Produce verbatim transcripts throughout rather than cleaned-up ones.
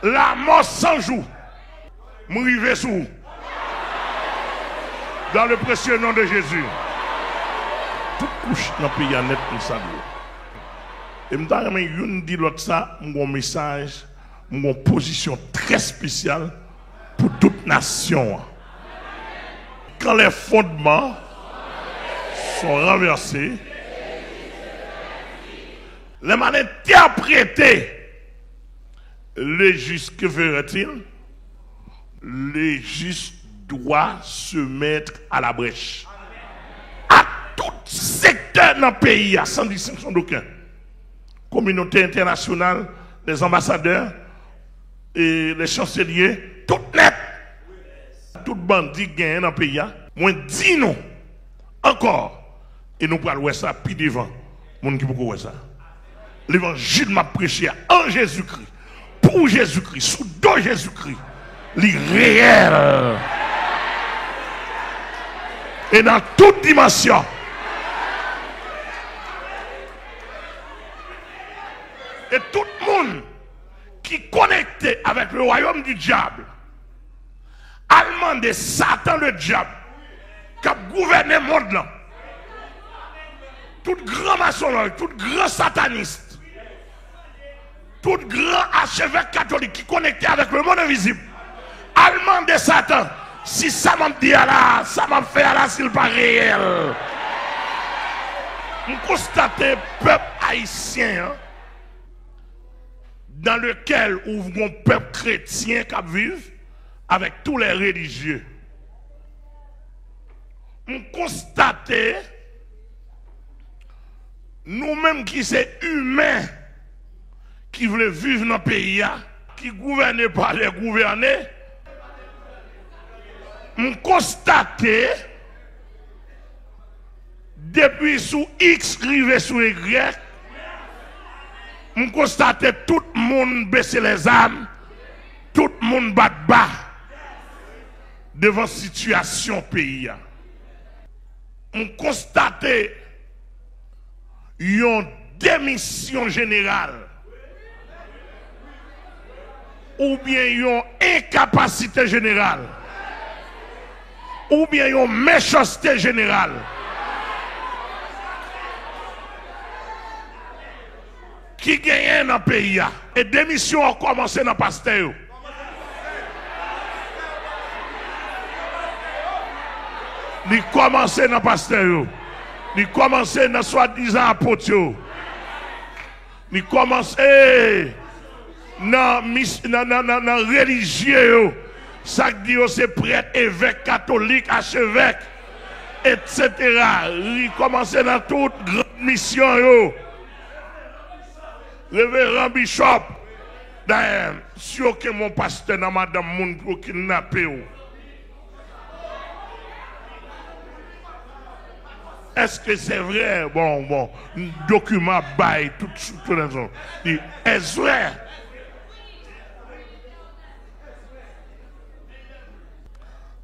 Lamò san jou, m rive sou ou. Dans le précieux nom de Jésus. Tout kouch nan peyi a nèt, m salye w. E m ta renmen youn di lòt sa, m gon mesaj, m gon pozisyon trè espesyal pou tout nasyon an. Quand les fondements sont renversés, lè m al entèprete le juste, que ferait-il? Le juste doit se mettre à la brèche. A tout sektè nan peyi a, sans distinction d'aucun. Kominote entènasyonal, les ambassadeurs, e les chanceliers, tout nèt. Tout bandi k genyen nan peyi a, mwen di nou ankò, e nou pral wè sa pi devan, moun ki poko wè sa. Levanjil m ap preche a, an Jezikri, pou Jezikri, sou do Jezikri, li reyèl. E nan tout dimansyon. E tout moun ki konekte avèk le royaume du diable, al mande Satan le diable k ap gouvène mond lan, tout gran masonlòj, tout gran satanis, tout gran achevèk katolik ki konekte avèk le monde invisible, al mande Satan si sa m ap di a la, sa m ap fè a la, si l pa reyèl. M konstate pèp ayisyen an, dans lequel ou gon pèp kretyen k ap viv avec tous les religieux. M konstate nou menm ki se imen ki vle viv nan peyi a, ki gouvène pa lè gouvène, m konstate depi sou X rive sou Y, m konstate tout moun bese lèzam, tout moun bat ba devan sitiyasyon peyi a. M konstate yon demisyon jeneral oubyen yon enkapasite jeneral oubyen yon mechanste jeneral ki genyen nan peyi a. E demisyon an kòmanse nan pastè yo. Li kòmanse nan pastè yo. Li kòmanse nan swadizan apot yo. Li kòmanse nan mis-, nan, nan, nan, nan relijye yo. Sa k di yo se prèt, evèk, katolik, achevèk, etsetera. Li kòmanse nan tout gran misyon yo. Reveran, bishop. Dayè, si yo kenbe yon pastè nan madanm moun pou yo kidnape w. Èske se vre? Bon, bon, dokiman ap bay tout, tout, tout, tout. Èske se vre?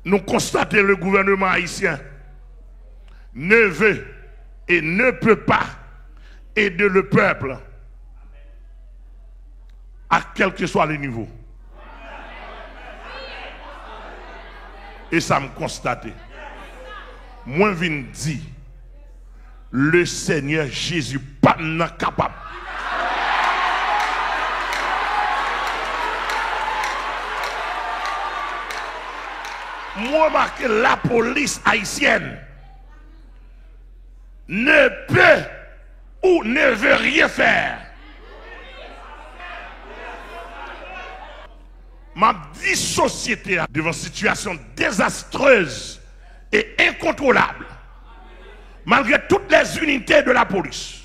Nou konstate le gouvernement haïtien ne veut et ne peut pas aider le peuple à quel que soit le niveau. E sa m konstate. Mwen vin di, Lesenyè Jezi pa m nan kapab. Mwen remake lapolis ayisyèn ne peut ou ne veut rien faire. M ap di sosyete a devan sitiyasyon dezastrez e enkontwolab, malgre toutes les unités de la police,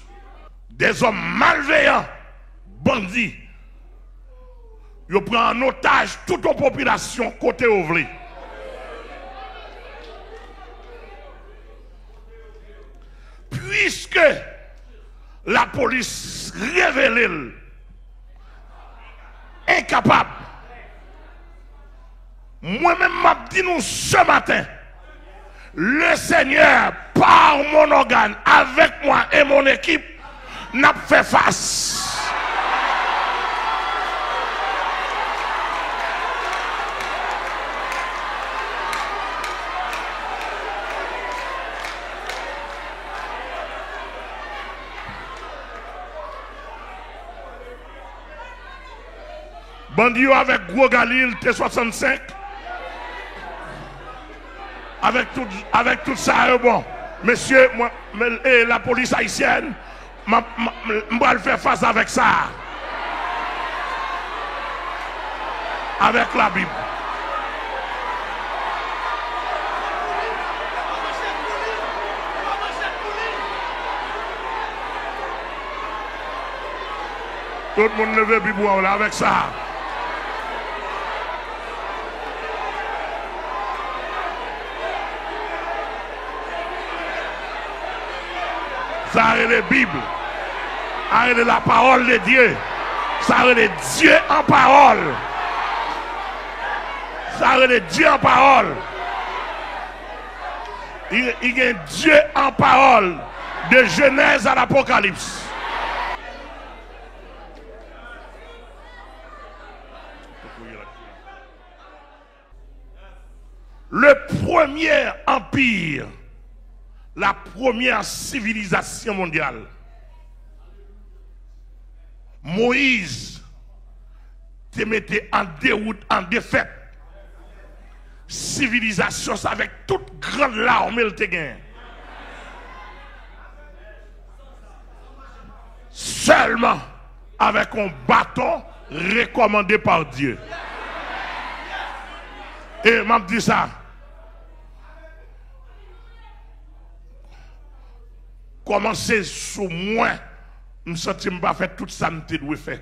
des hommes malveillants, bandi, yo pran an otaj tout yon popilasyon kote yo vle. Puiske lapolis revele l enkapab, mwen menm m ap di nou ce matin, le Seigneur, par mon organe, avec moi et mon équipe, n ap fè fas. Bandi yo avèk gwo galil T swasannsenk, avèk tout, avèk tout sa yo, bon, mesye, mwen, men, e, lapolis ayisyèn, m ap, m, m, m pral fè fas avèk sa a. Avèk Labib. Tout moun leve pi bwa w la avèk sa. Sa rele Bib. Sa rele la parole de Dieu. Sa rele Dye an pawòl. Sa rele Dye an pawòl. Li, li gen Dye an pawòl. De Jenèz a Lapokalips. Le premier empire, la première civilisation mondiale. Moyiz te mete an dewout, an defèt, sivilizasyon sa avèk tout gran lame l te genyen. Sèlman avèk yon baton rekòmande pa Dye. E m ap di sa, kòmanse sou mwen, m santi m pa fè tout sa m te dwe fè.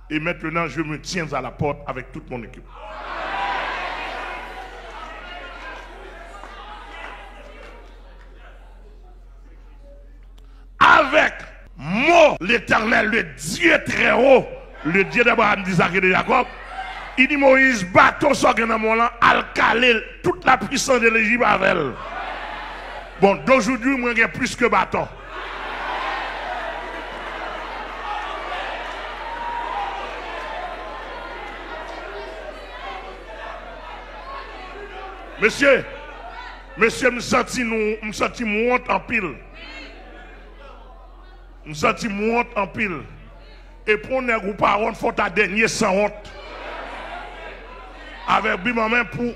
Et maintenant, je me tiens à la porte avec toute mon équipe. Avec mo Letènèl, le Dye trè wo, le Dye d'Abraham, d'Isak e de Jakòb, li di Moyiz, baton sa w gen nan men w lan, al kale tout lapwisans de Lejip avè l. Bon, d'aujourd'hui, mwen gen plis ke baton. Mesye, mesye, m santi nou, m santi m wont anpil. M santi m wont anpil. E pou yon nèg ou pa wont, fò w ta dènye sanwont. Avèk Bib an men pou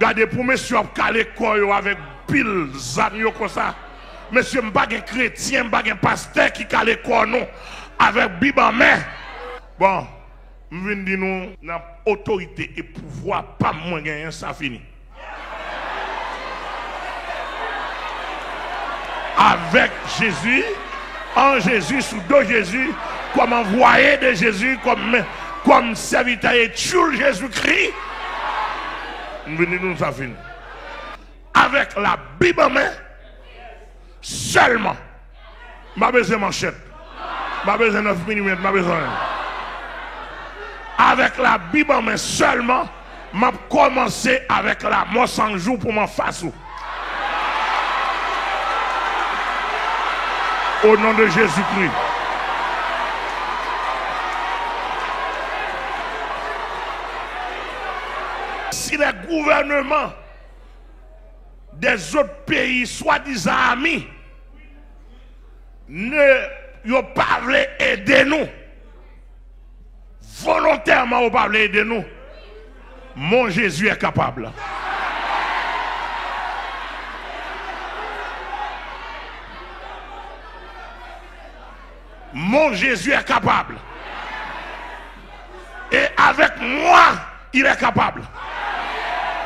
gade pou mesye ap kale kò yo avèk pil zam yo konsa. Mesye, m pa gen kretyen, m pa gen pastè ki kale kò nou avèk Bib an men. Bon, m vin di nou, nan otorite e pouvwa pa m mwen genyen, sa fini. Avec Jésus, en Jésus, sous dos Jésus, comme envoyé de Jésus, comme, comme serviteur et tchoul Jésus-Christ. M vin di nou sa fini. Avec la Bible en main, sèlman. M pa bezwen manchèt. M pa bezwen nèf milimèt, m pa bezwen anyen. Avèk la Bib an men sèlman, m ap kòmanse avèk lanmò san jou pou m anfas ou. Au nom de Jésus-Christ. Si les gouvernements des autres pays, soi-disant amis, ne, yo pa vle ede nou, volontèman yo pa vle ede nou, mon Jésus est capable. Mon Jésus est capable. Et avec moi, il est capable.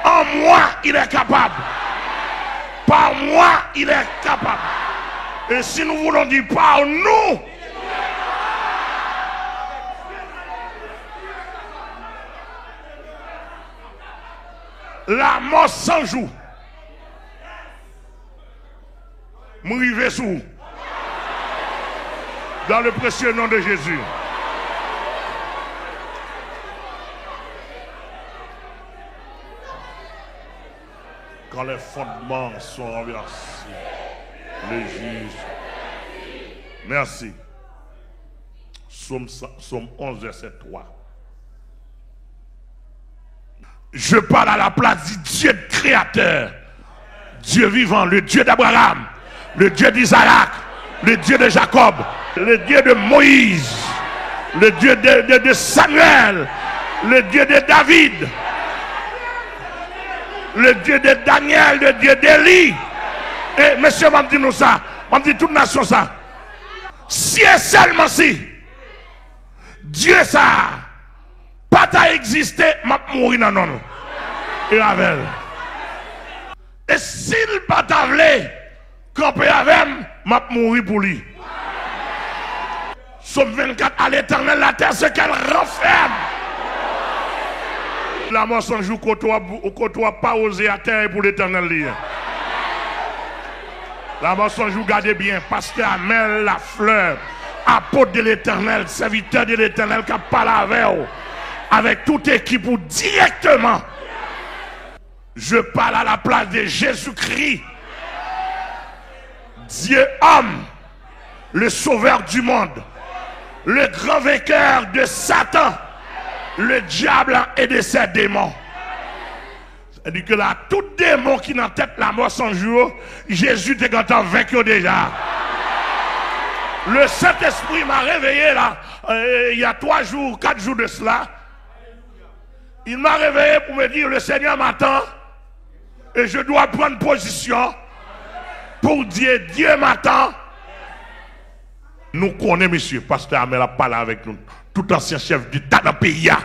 En moi, il est capable. Par moi, il est capable. Et si nous voulons dire par nous, la mort sans jour. M rive sou ou. Dans le précieux nom de Jésus. Quand les fondements sont renversés, les juges. Merci. Psaume cent, Psaume onze, verset trois. Je parle à la place du Dieu créateur, Dieu vivant, le Dieu d'Abraham, le Dieu d'Isaac, le Dieu de Jacob, le Dieu de Moïse. Le Dieu de, de, de Samuel, le Dieu de David, le Dieu de Daniel, le Dieu d'Élie. E mesye, m ap di nou sa, m ap di tout nasyon sa. Si e sèlman si Dye sa a pa ta egziste, m ap mouri nan non l e avè l. E si l pa ta vle kanpe avè m, m ap mouri pou li. Sòm vennkat, à l'Éternel la terre, ce qu'elle renferme. Lanmò san jou, kote w ap, kote w ap pa woze atè, e pou Letènèl li ye. Lanmò san jou, gade byen, pastè Amel Lafleur, apot de Letènèl, sèvitè de Letènèl k ap pale avè w, avèk tout ekip ou dirèkteman. Je parle à la place de Jésus-Christ, Dieu homme, le sauveur du monde, le grand vainqueur de Satan, le diable et de ses démons. Sètadi ke la, tout demon ki nan tèt Lanmò san jou yo, Jezi te gentan venk yo deja. Le Saint-Esprit m'a réveillé là, euh, il y a trois jours, quatre jours de cela. Il m'a réveillé pour me dire, le Seigneur m'attend et je dois prendre position pour dire, Dieu m'attend. Nou konnen, mesye, pastè Amel ap pale avèk nou. Tout ansyen chèf deta nan peyi a.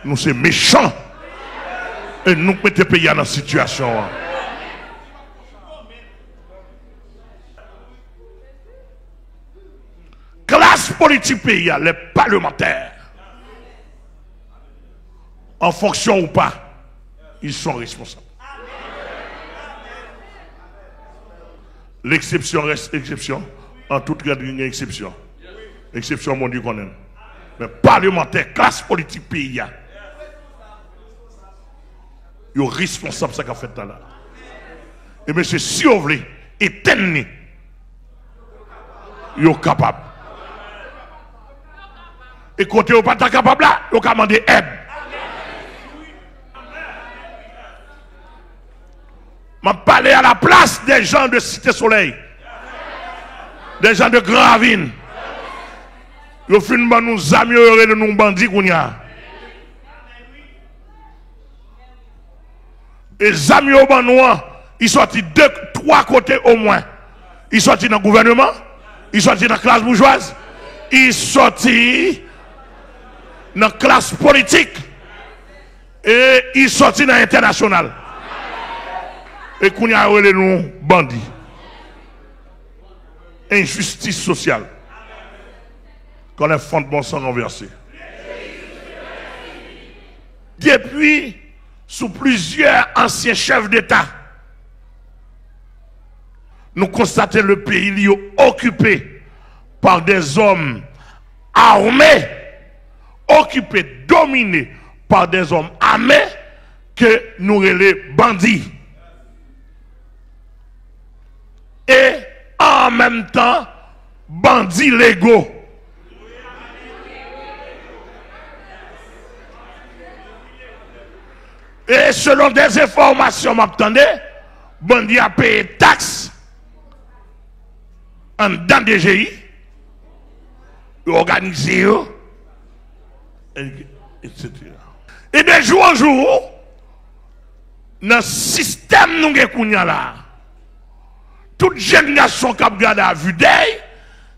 Nou se mechan. E nou k mete peyi a nan sitiyasyon an. Klas politik peyi a, les parlementaires, en fonction ou pas, ils sont responsables. L'exception reste exception. An tout règ, gen eksepsyon. Eksepsyon, Bondye konnen l. Men palemantè, klas politik peyi a, yo responsab sa k ap fèt la la. E mesye, si yo vle etenn li, yo kapab. E kote yo pa ta kapab la, yo ka mande èd. M ap pale à la place des gens de Cité Soleil, des gens de Grand Ravine. Yo fin ban nou zam yo, yo rele nou bandi kounye a. E zam yo ban nou an, li sòti de, twa kote omwen. Li sòti nan gouvèneman, li sòti nan klas boujwaz, li sòti nan klas politik, e li sòti nan entènasyonal. E kounye a, yo rele nou bandi. Enjistis sosyal. Quand les fondements sont renversés. Depi sou plizyè ansyen chèf deta, nou konstate le peyi li yo okipe pa dèzòm ame, okipe, domine pa dèzòm ame ke nou rele bandi. E an menm tan, bandi lego. E selon dèzenfòmasyon m ap tande, bandi a peye taks anndan D G I, yo òganize yo, etsetera. E de jou an jou, nan sistèm nou gen kounye a la a, tout jèn gason k ap gade a vide,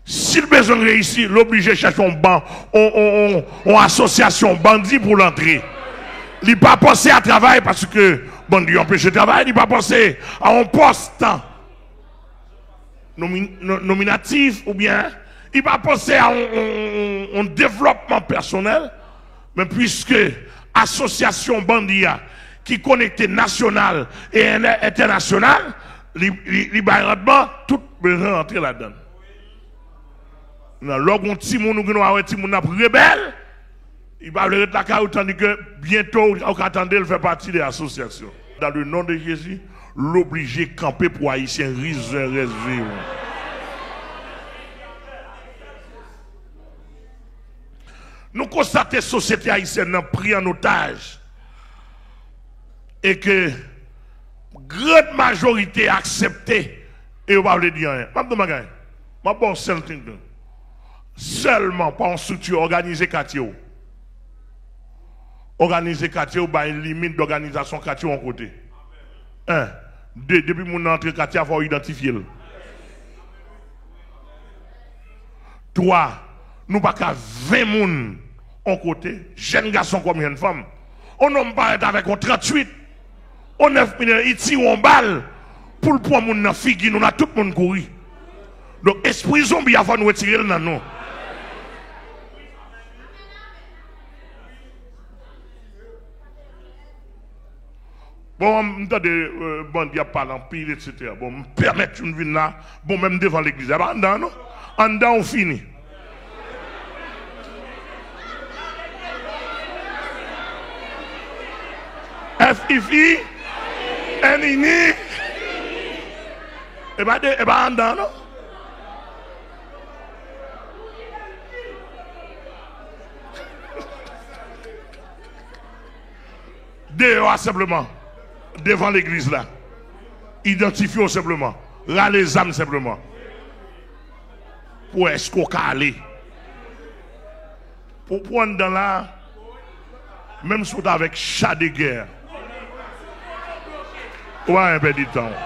si l bezwen reyisi, l oblije chèche yon ban, yon, yon, yon, yon asosyasyon bandi pou l antre. Li pa panse a travay paske bandi yo anpeche travay, li pa panse a yon pòs nomi-, no-, nominatif oubyen li pa panse a yon, yon, yon, yon devlòpman pèsonèl, men piske asosyasyon bandi a ki konekte nasyonal e en-, entènasyonal, li, li, li bay randman, tout bezwen rantre ladan l. Nan lè w gen yon timoun, ou gen dwa wè timoun nan ap rebèl, li pa vle ret lakay ou, tandike byento ou ka tande l fè pati de asosyasyon. Dans le nom de Jésus, l oblije kanpe pou Ayisyen rizwen rès viv. Nou konstate sosyete ayisyèn nan pri an otaj e ke gran majorite aksepte e yo pa vle di anyen. M ap di yon bagay. M ap ba w sèl ting tou. sèlman pa yon estrikti, òganize katye w. Òganize katye w, bay limit dòganizasyon katye w yon kote. En. De, depi moun nan antre katye a, fò w idantifye l. Twa, nou pa ka ven moun yon kote, jèn gason kòm jèn fanm. Yon nonm parèt avèk yon tranntuit, yon nèf milimèt, li tire yon bal pou l pran moun nan figi nou, la tout moun kouri. Donk, espri zonbi a, fò nou retire l nan nou. Bon, m tande, euh, bandi ap pale anpil, etsetera. Bon, m pèmèt youn vin la, bon, menm devan legliz la, pa anndan, non. Anndan, ou fini. F I F I, N I N I. E pa de, e pa anndan, non. Deyò a senpleman, devan legliz la. Idantifye w senpleman. Rale zam senpleman. Pou wè èske w ka ale. Pou, pou anndan la, menm si w t avèk cha de gè, ou pa gen pèdi tan w.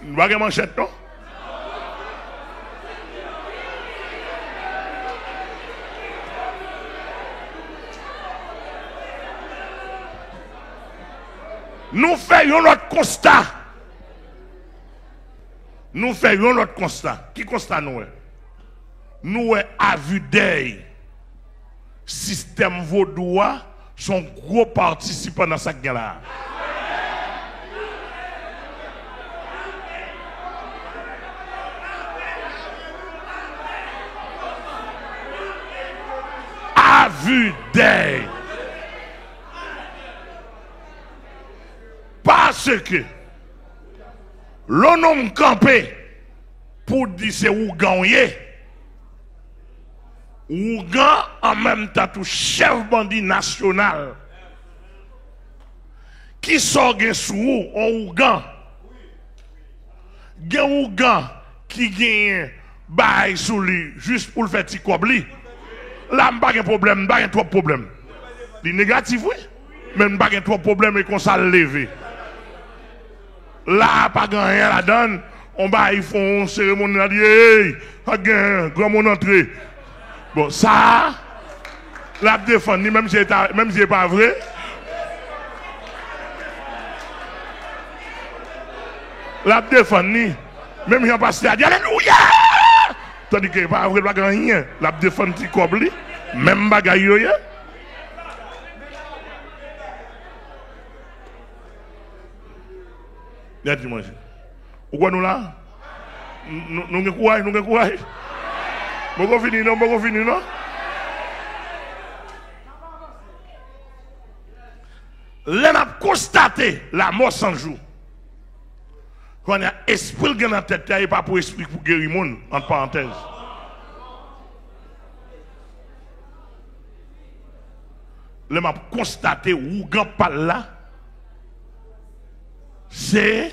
Nou pa gen manchèt, non? Nou fè yon lòt konsta. Nou fè yon lòt konsta. Ki konsta nou wè? Nou wè avidèy sistèm vodou a se yon gwo patisipan nan sa k gen la a. Avidèy. Paske lè yon nonm kanpe pou di se ougan w ye, ougan an menm tan tou chèf bandi nasyonal. Kisa w gen sou ou, yon ougan? Gen ougan ki genyen bagay sou li jis pou l fè ti kòb li. La, m pa gen pwoblèm, m pa gen twòp pwoblèm. Li negatif, wi. Men m pa gen twòp pwoblèm, e konsa l leve. La a pa gen anyen ladan l. On bagay, fè yon seremoni, la di, ey, pa gen granmoun antre. Bon, sa a, l ap defann li, menm si e ta, menm si e pa vre. L ap defann li. Menm jan pastè a di, alelouya! Tandike e pa vre, l pa gen anyen. L ap defann ti kòb li. Menm bagay yo ye. Nèt di manje. Ou kwè nou la? Nou, nou gen kouraj, nou gen kouraj. Poko fini non, poko fini non. Lè n ap konstate lanmò san jou, kounye a, espri l gen nan tèt li a, e pa pou espri pou geri moun, ant parantèz. Lè m ap konstate ougan pa l la, se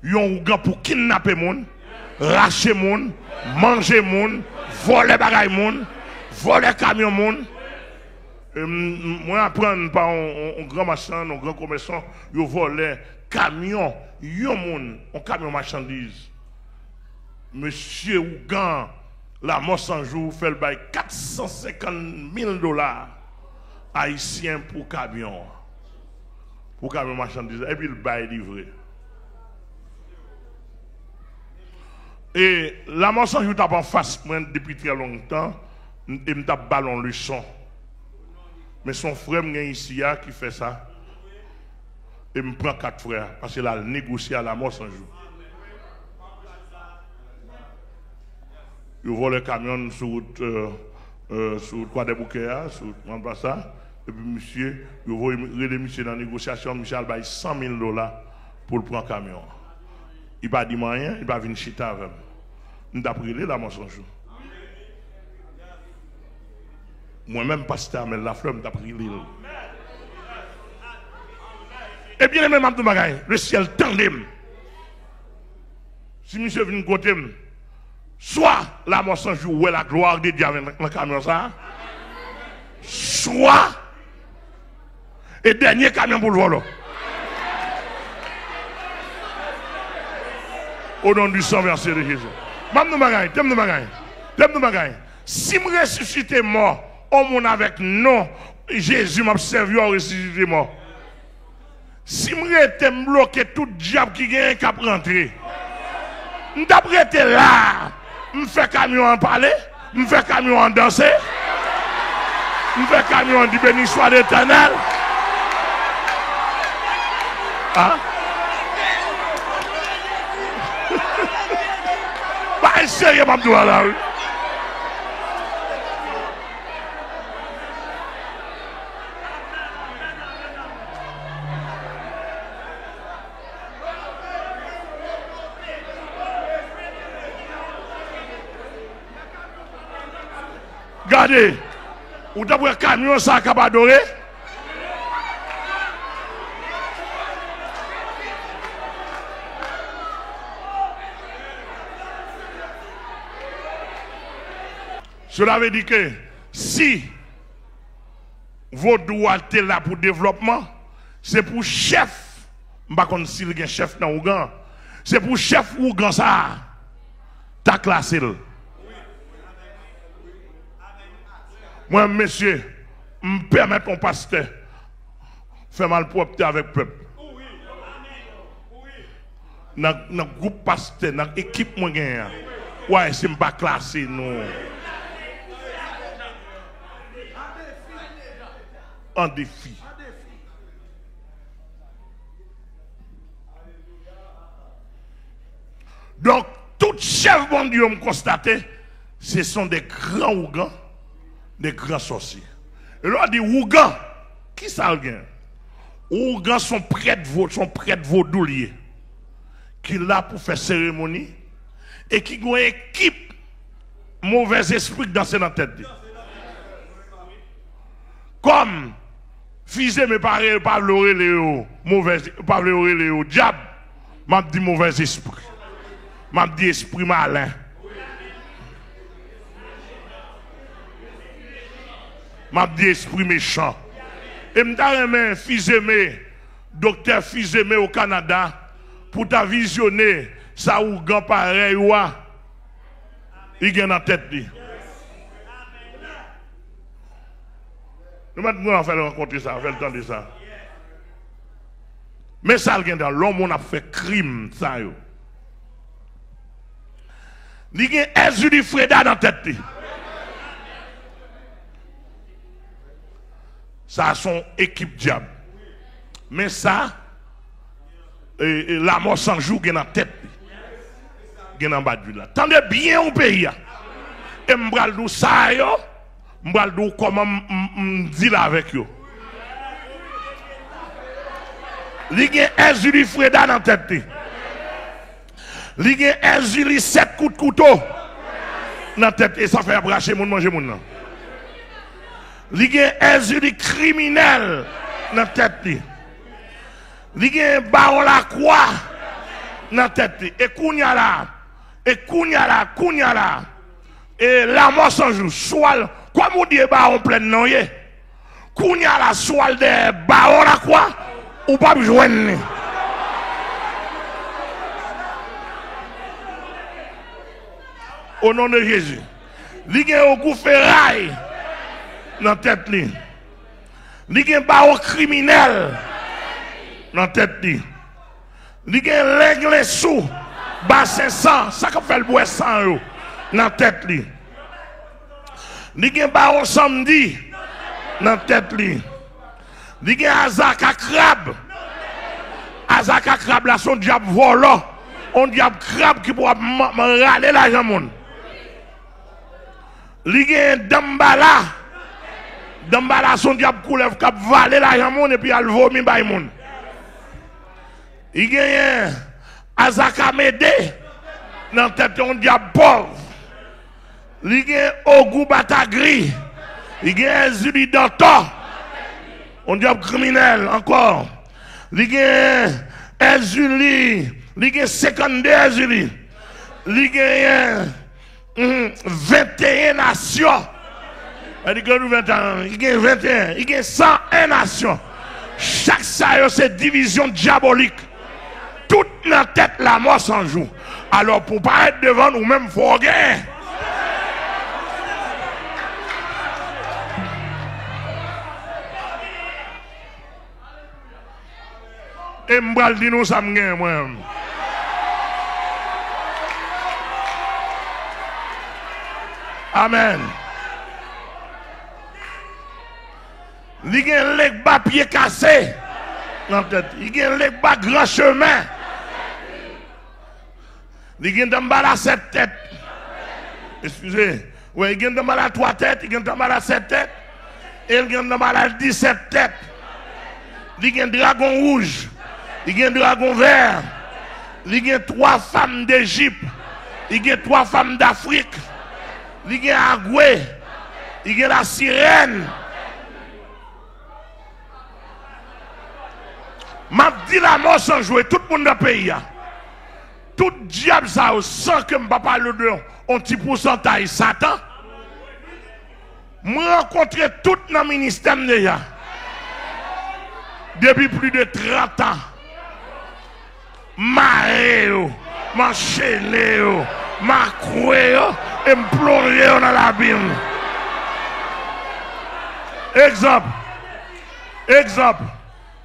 yon ougan pou kidnape moun, rache moun, manje moun, vòlè bagay moun, vòlè kamyon moun. E m, m, mwen aprann pa yon, yon, yon gran machann, yon gran komèsan, yo vòlè kamyon yon moun, yon kamyon machandiz. Mesye ougan Lanmò San Jou fè l bay kat san senkant mil dola ayisyen pou kamyon an. Pou kamyon machandiz la, epi l bay livre. E Lanmò San Jou t ap anfas mwen depi trè longtan, e m t ap ba l yon leson. Men se yon frè m gen isi a ki fè sa. E m pran kat frè a, paske l al negosye a Lanmò San Jou. Yo vòlè kamyon sou wout, euh, euh, sou wout Kwadèboukè a, sou wout Mòn Plas la. Epi misye, yo voye, rele misye nan negosyasyon, misye al bay san mil dola pou l pran kamyon an. Li pa di m anyen, li pa vin chita avè m. M t ap rele Lanmò San Jou. Mwen menm, pastè Amel Lafleur, m t ap rele l. E byeneme, m ap di w bagay, lesyèl tande m. Si misye vin kote m, swa Lamò San Jou wè la glwa de Dye avè nan kamyon sa a, swa e dènye kamyon pou l vòlò. O non di san vèse de Jezi. M ap di w bagay, tande m di w bagay, tande m di w bagay. Si m resisite mò, on moun avèk non Jezi m ap sèvi a resisite mò. Si m rete, m bloke tout dyab ki genyen k ap rantre. M t ap rete la a. M fè kamyon an pale. M fè kamyon an danse. M fè kamyon an di, "Béni soit l'Éternel." Ah. Bagay serye m ap di w la, wi. Gade, ou t ap wè kamyon sa a k ap adore. Cela veut dire que si Vodou a te la pou devlòpman, se pou chèf, m pa konn si l gen chèf nan ougan, se pou chèf ougan sa a ta klase l. Mwen, mesye, m pèmèt yon pastè fè malpwòpte avèk pèp. Nan, nan gwoup pastè, nan ekip mwen genyen an, w a wè si m pa klase nou an defi. Donk, tout chèf bandi yo m konstate, ce sont des grands ougans, des grands sorciers. E lè w di ougan, ki sa l gen? Ougan se yon prèt vo-, se yon prèt vodou l ye, ki la pou fè seremoni e ki gen yon ekip movèzespri k danse nan tèt li. Kòm Fizeme pa re-, pa vle w rele yo movèz, pa vle w rele yo dyab, m ap di movèzespri. M ap di espri malen. M ap di espri mechan. E m ta renmen Fizeme, doktè Fizeme o Kanada, pou ta vizyone sa ougan parèy ou a li gen nan tèt li. Nou mèt mwen fè l rankontre sa, fè l tande sa. Men sa l gen dan lè yon moun ap fè krim sa yo. Li gen Èzili Freda nan tèt li. Sa se yon ekip dyab. Men sa, e, e, Lamò San Jou gen nan tèt li. Gen nan badjil la. Tande byen ou peyi a. E m pral di w sa yo, m pral di w kòman m, m, m deal avèk yo. Li gen Èzili Freda nan tèt li. Li gen Èzili sèt kout kouto nan tèt li. E sa fè y ap rache moun, manje moun nan. Li gen Èzili kriminèl nan tèt li. Li gen Bawon Lakwa nan tèt li. E kounye a la, e kounye a la, kounye a la, e Lamò San Jou, swa l, kòm ou di e Bawon Plèn nan w ye, kounye a la, swa l dèyè Bawon Lakwa, ou p ap jwenn li. O non de Jezi. Li gen Ogou Feray nan tèt li. Li gen Bawon Kriminèl nan tèt li. Li gen Lenglensou, Basen San, sa k ap fè l bwè san yo, nan tèt li. Li gen Bawon Sanmdi nan tèt li. Li gen Azaka Krab. Azaka Krab la se yon dyab vòlò, yon dyab krab ki pou ap man-, man-, rale lajan moun. Li gen Danmbala. Danmbala se yon dyab koulèv k ap vale lajan moun epi al vomi bay moun. Li genyen Azaka Mede nan tèt li, yon dyab pòv. Li gen Ogou Batagri. Li gen Èzili Dantò, yon dyab kriminèl ankò. Li gen Èzili, li gen senkannde Èzili. Li genyen, mhm, venteyen nasyon. Sa di gen nou venteyen, li gen venteyen, li gen san en nasyon. Chak sa yo se divizyon dyabolik. Tout nan tèt Lanmò San Jou. Alò, pou parèt devan nou menm, fò w genyen. E m pral di nou sa m genyen mwen menm. Amèn. Li gen Legba pye kase nan tèt. Li gen Legba gran chemen. Li gen Danmbala sèt tèt. Eskize. Wè, li gen Danmbala twa tèt, li gen Danmbala sèt tèt. E li gen Danmbala disèt tèt. Li gen dragon wouj. Li gen dragon vè. Li gen twa fanm Dejip. Li gen twa fanm Dafrik. Li gen agwe. Li gen lasirèn. M ap di Lanmò San Jou, tout moun nan peyi a. Tout dyab sa yo, san ke m pa pale de yon ti pousantaj Satan, mwen rankontre tout nan ministè m deja. Depi plis de trant an. Mare yo, m anchene yo, m akwe yo, e m plonje yo nan labim. Egzanp, egzanp,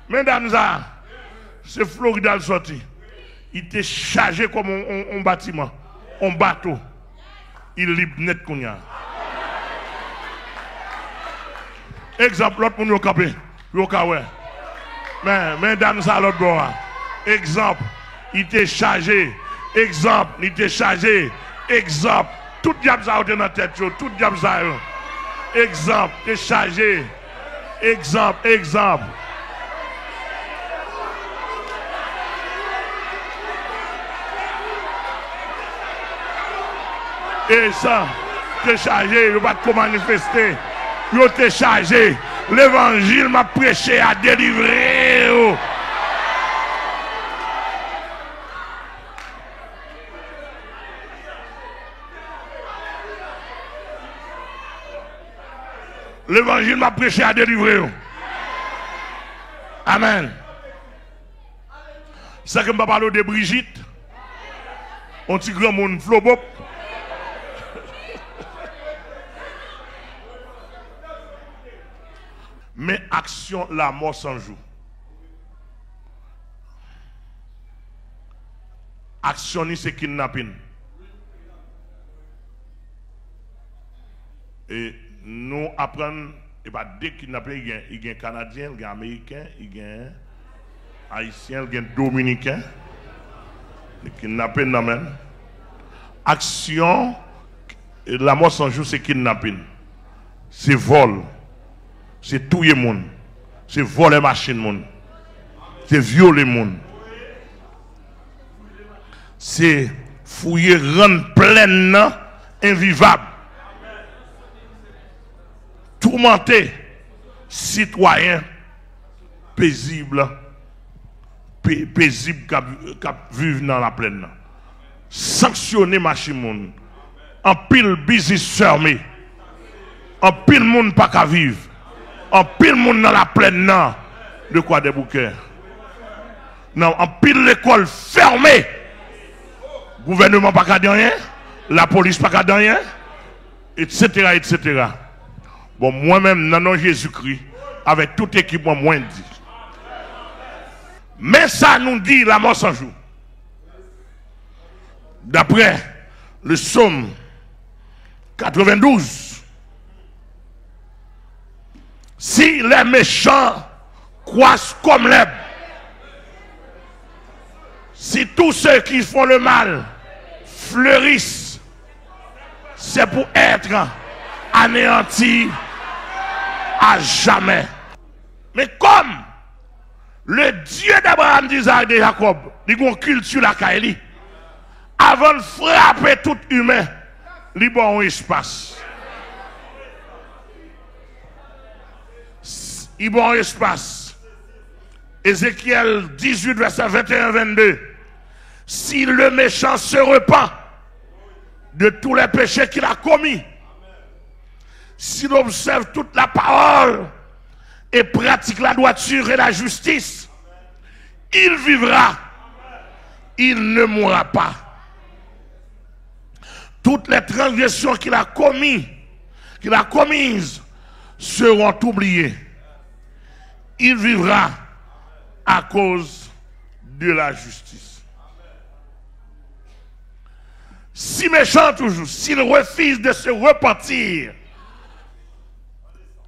men dam sa a, se Florid al sòti. Li te chaje kòm on, on, on batiman, on bato. Li lib nèt kounye a. Egzanp, lòt moun yo kanpe, pou yo ka wè. Men, men dam sa lòt bò a. Egzanp, li te chaje. Egzanp, li te chaje. Egzanp, tout dyab sa yo te nan tèt yo, tout dyab sa yo. Egzanp, te chaje. Egzanp, egzanp. E sa, te chaje, yo pa t ko manifeste. Yo te chaje. Levanjil m ap preche a delivre yo. Levanjil m ap preche a delivre yo. Amèn. Sa ke m pa pale w de Brijit, yon ti granmoun flobop. Men aksyon Lanmò San Jou. Aksyon ni se kidnapin. E nou aprann, e pa de kidnapin, li gen, li gen Kanadyen, li gen Ameriken, li gen Ayisyen, li gen Dominiken. Li kidnapin nan men. Aksyon Lanmò San Jou se kidnapin. Se vòl. Se touye moun. Se vòlè machin moun. Se vyole moun. Se fouye rann plèn nan envivab. Toumante sitwayen pezib, pe-, pezib k ap, k ap viv nan laplèn nan. Sanksyone machin moun. Anpil biznis fèmen. Anpil moun pa ka viv. Anpil moun nan laplèn nan de Kwadèboukè. Nan anpil lekòl fèmen. Gouvèneman pa ka di anyen. Lapolis pa ka di anyen. Etsetera, etsetera. Bon, mwen menm, nan non Jezikri, avèk tout ekip mwen, mwen di. Men sa nou di Lanmò San Jou. Daprè le psaume quatre-vingt-douze, si les méchants croissent comme l'herbe, si tous ceux qui font le mal fleurissent, c'est pour être anéantis à jamais. Men kòm le Dieu d'Abraham, d'Isaac, de Jacob, li gen yon kilti lakay li. Avan l frape tout imen, li ba w yon espas. Li ba w yon espas. Ézéchiel dix-huit, verset vingt et un, vingt-deux. Si le méchant se repent, de tous les péchés qu'il a commis. S'il observe toute la parole et pratique la droiture et la justice, il vivra, il ne mourra pas. Toutes les transgressions qu'il a commis, qu'il a commises seront oubliées. Il vivra à cause de la justice. Si méchant toujours, s'il refuse de se repentir,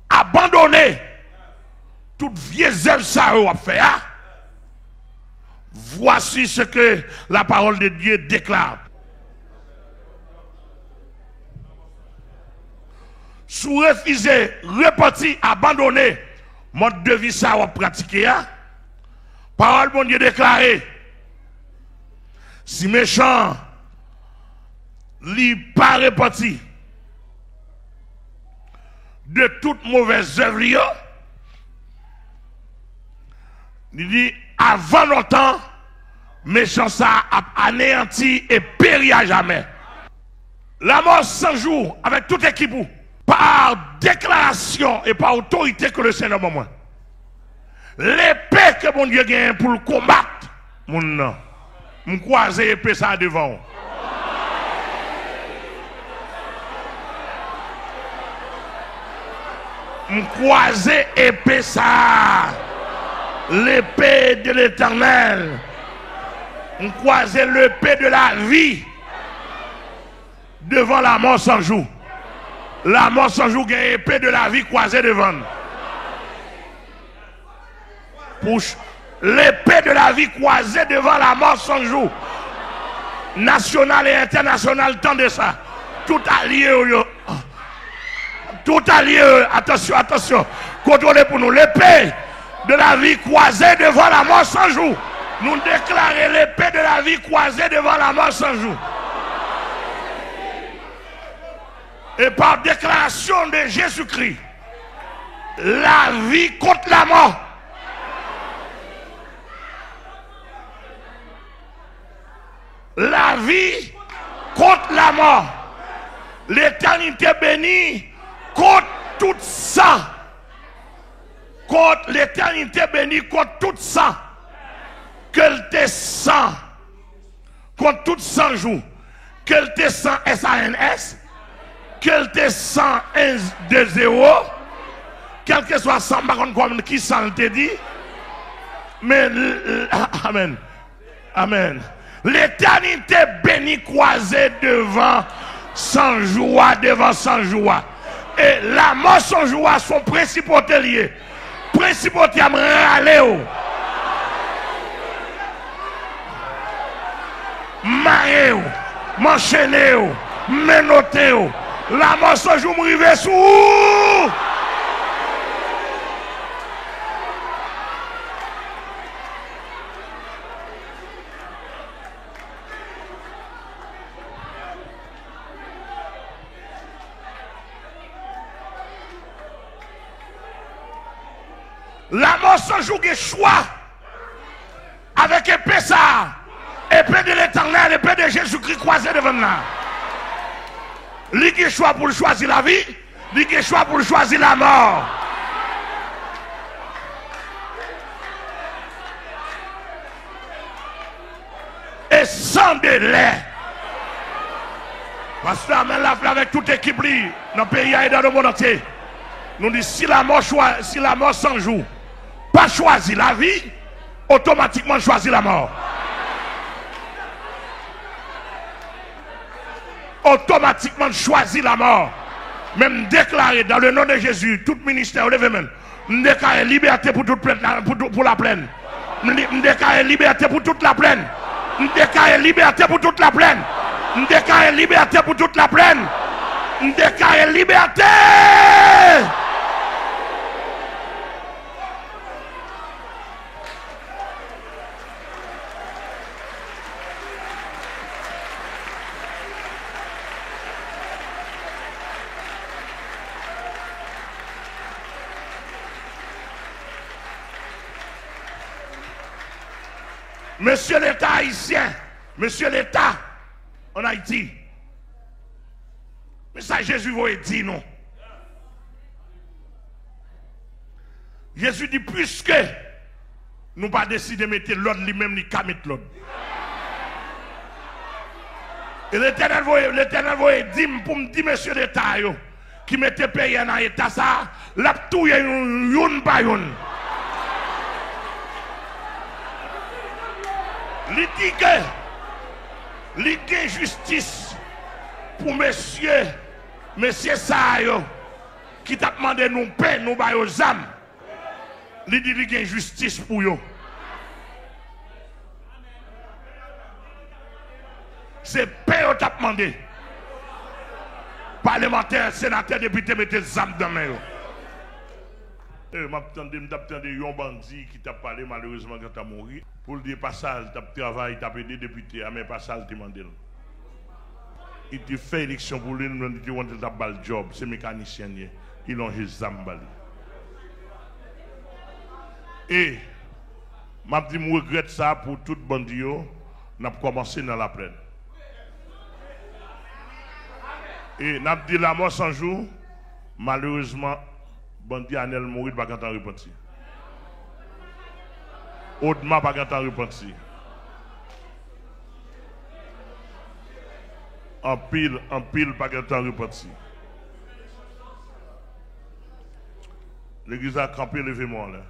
abandonner tout vye zèv sa yo w ap fè a, voici ce que la parole de Dieu déclare. Si w refize repanti, abandone mòd de vi sa w ap pratike a, pawòl Bondye deklare, si mechan li pa repanti de tout movèz zèv li yo, li di, avan lontan, mechan sa a ap aneyanti e peri a jamè. Lanmò san jou avèk tout ekip ou, pa deklarasyon e pa otorite ke le Senyè ban mwen. Lepe ke Bondye genyen pou l konbat moun nan. M kwaze epe sa a devan w. M kwaze epe sa a. L'épée de l'Éternel. M kwaze lepe de lavi devan lanmò san jou. Lanmò san jou gen epe de lavi kwaze devan l. Pou ch-, lepe de lavi kwaze devan lanmò san jou. Nasyonal e entènasyonal, tande sa. Tout alye yo, yo. Tout alye yo, atansyon, atansyon. Kontwole pou nou. Lepe de lavi kwaze devan lanmò san jou. Nou deklare lepe de lavi kwaze devan lanmò san jou. E pa deklarasyon de Jezikri, lavi kont lanmò. Lavi kont lanmò. Letènite beni kont tout san. Kont, letènite beni kont tout san. Ke l te san. Kont tout san jou. Ke l te san S A N S. Ke l te san en de zewo. Kèlkeswa san, m pa konn kòman, ki san l te di. Men, l-, l-, amèn. Amèn. Letènite beni kwaze devan san jou a, devan san jou a. E lanmò san jou a, se yon prensipalite li ye. Prensipalite a, m rale w. M mare w. M anchene w. M menote w. Lanmò san jou, m rive sou ou. Lanmò san jou gen chwa avèk epe sa a. Epe de Letènèl, epe de Jezikri kwaze devan l la. Li gen chwa pou l chwazi lavi, li gen chwa pou l chwazi lanmò. E san delè. Pastè Amèl Laflè avèk tout ekip li nan peyi a e dan lemonn antye. Nou di, si lanmò chwa-, si lanmò san jou pa chwazi lavi, otomatikman l chwazi lanmò. Otomatikman l chwazi lanmò. Men m deklare, dans le nom de Jésus, tout ministè yo, leve men n. M deklare libète pou tout plèn, pou tout, pou laplèn. M li-, m deklare libète pou tout laplèn. M deklare libète pou tout laplèn. M deklare libète pou tout laplèn. M deklare libète. Mesye Leta ayisyen, mesye Leta ann Ayiti, Men sa Jezi voye di nou. Jezi di, piske nou pa deside mete lòd, li menm li ka met lòd. E Letènèl voye, Letènèl voye di m pou m di mesye deta yo ki mete peyi a nan eta sa a, l ap touye nou youn pa youn. Li di ke li gen jistis pou mesye, mesye sa a yo ki t ap mande nou pen, nou ba yo zam. Li di li gen jistis pou yo. Se pen yo t ap mande. Palemantè, senatè, depite mete zam nan men yo. E, m ap tande, m t ap tande yon bandi ki t ap pale, malerezman, gentan mouri. Pou l di e pa sa l t ap travay, t ap ede depite a, men e pa sa l te mande l. Li te fè eleksyon pou li, li te wè l t ap ba l djòb, se mekanisyen l ye. Li lonje zam ba li. E m ap di m regrèt sa pou tout bandi yo, n ap kòmanse nan Laplèn. E n ap di Lamò San Jou, malerezman, bandi Anèl mouri, li pa gentan repanti. Odma pa gentan repanti. Anpil, anpil pa gentan repanti. Legliz la kanpe, leve men w anlè.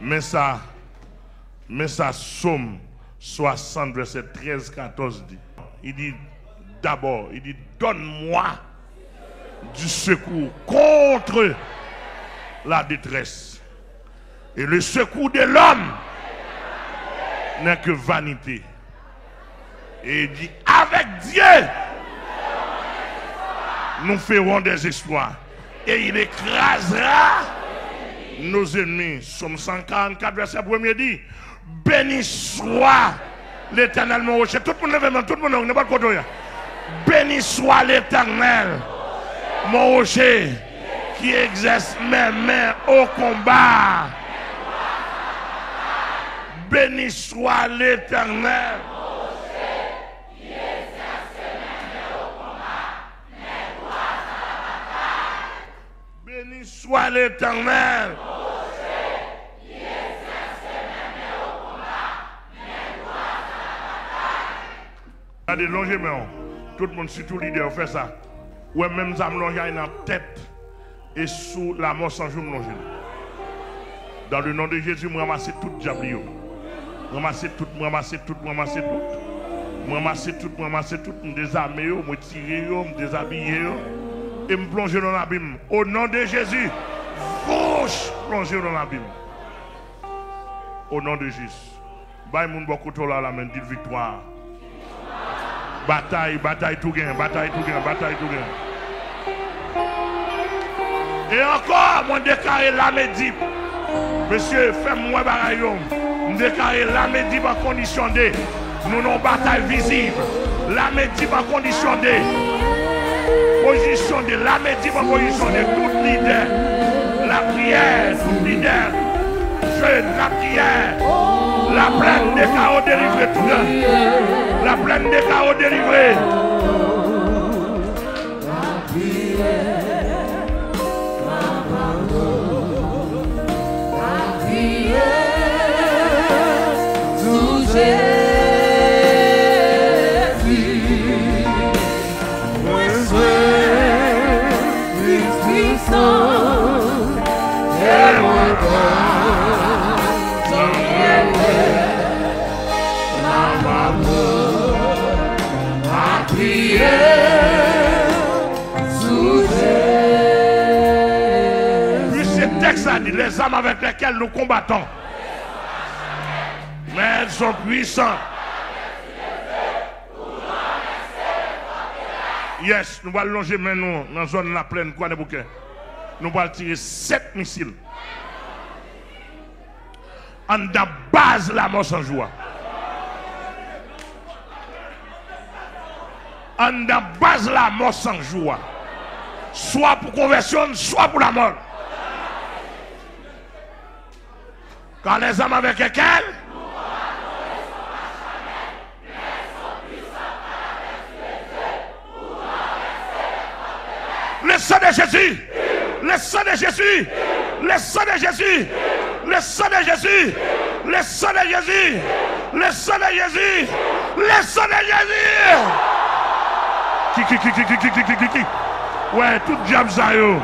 Men sa, men sa Sòm swasant, vèsè trèz, katòz di. Li di, d'abord, il dit, donne-moi du secours contre la détresse. Et le secours de l'homme n'est que vanité. Et il dit, avec Dieu, nous ferons des exploits. Et il écrasera nos ennemis. Psaume cent quarante-quatre, verset premier dit, béni soit l'Éternel, mon rocher. Tout moun leve men, tout moun, nenpòt kote w ye. Béni soit l'Éternel, mon rocher, qui exerce mes mains au combat. Béni soit l'Éternel. Béni soit l'Éternel. Gade, lonje men w. Tout moun, sitou lidè yo, fè sa. Ou wè menm zam lonje a nan tèt. E sou Lamò San Jou m lonje l. Dans le nom de Jésus, m ranmase tout dyab li yo. M ranmase tout, m ranmase tout, m ranmase tout. M ranmase tout, m ranmase tout. M dezame yo, m retire yo, m dezabiye yo. E m plonje nan labim. Au nom de Jésus, vouch, plonje nan labim. Au nom de Jésus. Bay moun bò kote w la lamen, di l viktwa. Batay, batay tou gen, batay tou gen, batay tou gen. E ankò, mwen deklare lame Dib. Mesye, fè m wè bagay yo. M deklare lame Dib an kondisyon de. Nou nan yon batay vizib. Lame Dib an kondisyon de. Pozisyon de. Lame Dib an pozisyon de. Tout lidè. Lapriyè. Tout lidè. Jèn, lapriyè. Laplèn de Kawo delivre tout. Laplèn de Kawo delivre. Puiske tèks la di, les armes avec lesquelles nous combattons, mais elles sont puissantes. Yes, nou pral lonje men nou nan zòn Laplèn, Kwadèboukè. Nou pral tire sèt misil. Anndan baz Lamò San Jou a. Anndan baz Lamò San Jou a. Swa pou konvèsyon n, swa pou lamò n. Car les armes avec lesquelles? Le sang de Jésus. Le sang de Jésus. Le sang de Jésus. Le sang de Jésus. Le sang de Jésus. Le sang de Jésus. Le sang de Jésus. Ki, ki, ki, ki, ki, ki, ki, ki, ki, ki. Ouais, tout djab sa yo.